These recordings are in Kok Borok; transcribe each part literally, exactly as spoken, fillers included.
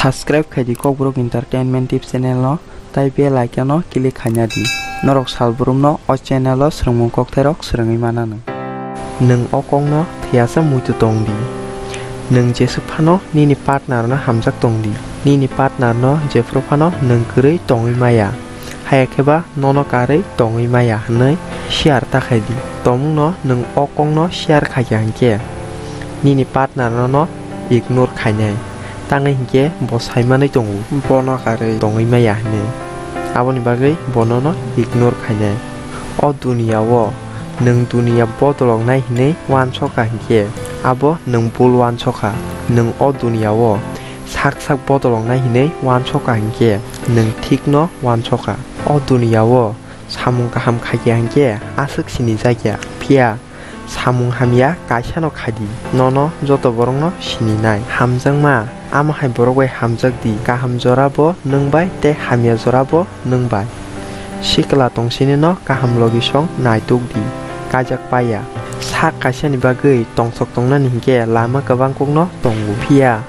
Subscribe khai di Kokborok Entertainment Tips channel no, tai bell icon no click khaina di. Norok salbrum no o channel o swrwngmung kokthairok swrwngwi mana nwng. Nwng o kokno thwiyasa muitu tong di. Nwng jeswk phano nini partner no hamjak tong di. Nini partner no jephru phano nwng kwrwi tongwi maya. Haya khe ba nono karwi tongwi maya hwnwi share ta khai di. Tomungno nwng o kokno share khaikha hinkhe nini partner nono ignore khainai, tangwi hinkhe bo saimanwi tongo bono karwi tongwi maya hwnwi. Aboni bagwi bo nono ignore khainai. O duniya-o nwng duniya bodoloknai hwnwi uansukha hinkhe abo nwng bul uansukha. Nwng o duniya-o sak sak bodoloknai hwnwi uansukha hinkhe nwng thikno uansukha. O duniya-o samung kaham khaikha hinkhe aswk sinijakya, phiya samung hamya kaisano khai di, nono joto borokno sininai. Hamjakma, amo hai borok bai hamjak di, kaham jora bo nwng bai tei hamya jora bo nwng bai. Sikla tongsinino kaham logisong naituk di, kaijak paiya. Sak kaisani bagwi tongthok tongnani hinkhe lama kwbang kokno tongo, phiya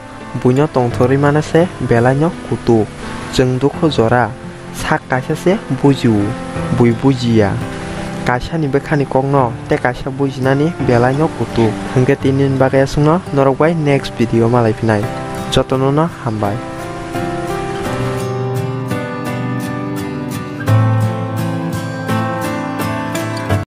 buino tongthorwi mana se belaino kutuk. Chwng dukhu jora sak kaisa se bujio, bui bujiya. Kaisani bwkhani kokno tei kaisa bujinani belaino kutuk. Hinkhe tinini bagwi aswkno, norok bai next video malai phinai. Jotono no hambai.